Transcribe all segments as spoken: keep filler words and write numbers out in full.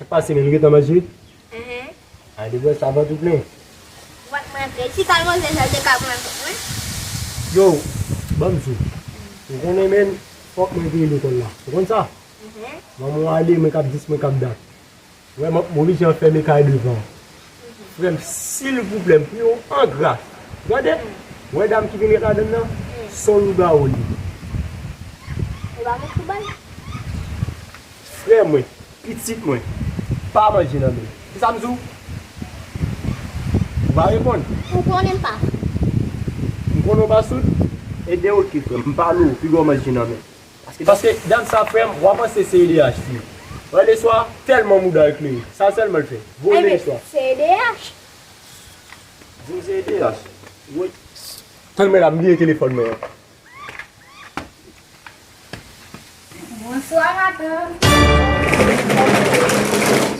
Sa k pase, men nou gentan manje? Enhen. A, depi sa vant ou plen. Vant mwen plen. Si sa l manje, sa l te ka pran vant mwen. Yo, ban m di w. Ou konnen, men, fòk mwen veye lekòl la. Ou konn sa? Enhen. Manman w ale, mwen k ap dis, mwen k ap dat. Wè, m ap oblije fèmen kay devan. Frè m, silvouplè, m priye w an gras. Gade, wè dam ki vin ret ladann nan, se yon lougawou li. Ou pa mèt tou ba l? Frè mwen, pitit mwen, pa manje nan men l. Se sa m di w? Ou pa reponn. Ou konnen m pa soud. M konnen w pa soud? Ede w oke, frè m. M pale w, piga w manje nan men l. Paske, paske dam sa, frè m, w a panse se E D H li ye. Wè, leswa, tèlman mouda l klere. Sa sèlman l fè. Voye Ebyen, leswa. Se E D H. Di m se E D H. Wi. Tann mwen la, m bliye telefòn mwen an. Bonswa, madanm.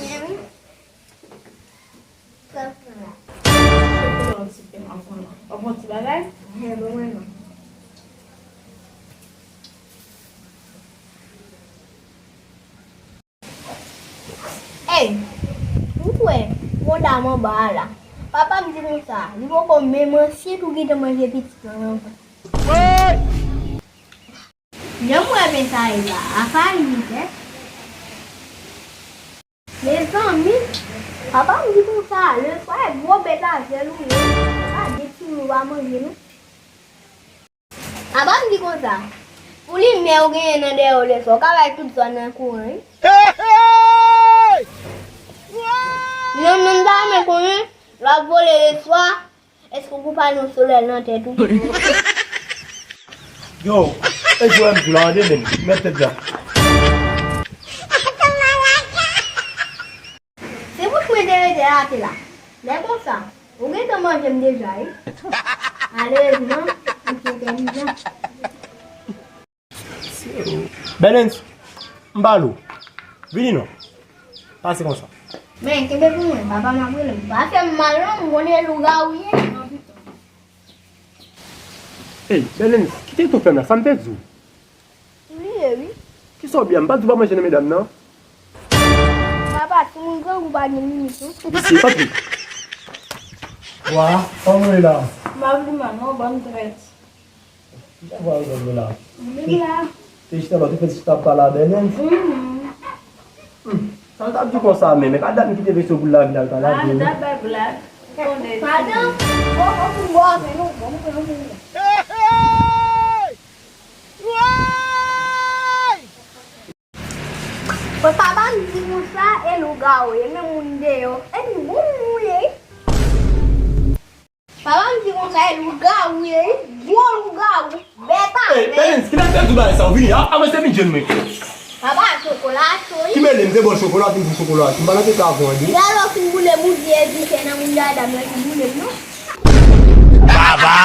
Byen, wi. Sa w fè la? Chokola w site m avan la. W ap yon ti bagay? Enhen, ban mwen non. Ey, ou kwè yon dam anba a la? Papa m di konsa, li poko menm ansyen tou gentan manje pitit lan anvan. Jan m wè pen sa ye la, a fayi li fè. Mezanmi, papa m di konsa, lè swa e gwo bèt a zèl ou ye, pa gen timoun ou pa manje non. Papa m di konsa, pou limyè ou genyen nan dèyè w lè swa, ou ka bay tout zòn nan kouran wi. Non, non, m ta renmen konnen, lè w ap vole lè swa, èske ou gen pano solèy nan tèt ou? Yo, e jwè m di w la, tande men, mèt tèt la. Se bouch mwen te rete rate la. Lè konsa, ou gentan manje m deja wi. Malerezman, ou te entèlijan. Bèlens, m pale w. Vini non. Pase konsa. Men, kenbe pou mwen, papa m ap rele m. Pa fè m mal non, m konnen lougawou ye. Ey, Bèlens, kite tou fè m la, sa m te di w? Ou bliye wi. Kisa w bliye a? M pa t di w pa manje nan men dam nan? Papa, timoun grangou pa gen limit non. Mesye, antre. Wa, kòman w ye la? M ap li mal non, bann trèt. Kisa w ap fè la? M vin la. Se jistèman, ou te fè ti chita ap pale a Bèlens? Mhm. Hmm. Sa l t ap di konsa menm, e pa dat m kite veso pou l lave l al pa lave wi. Ah, m t ap bay blag. Madanm, bon, bon, bon, bon, bon, bon, bon. Papa m di konsa, e lougawou ye, men moun deyò. Epi bon moun ou ye. Papa m di konsa, e lougawou ye, gwo lougawou, bèt a bèt. Ey, Bèlens, kilè m te di w bagay sa, ou vini, a, avanse vin jwenn mwen. Papa, chokola cho wi. Ki mele m te ba w chokola, ou te di chokola cho. M pa nan tete avè w, wi. Talè w fin boule m, ou di e di se nan moun dada m nan ki boule m, non? Baba!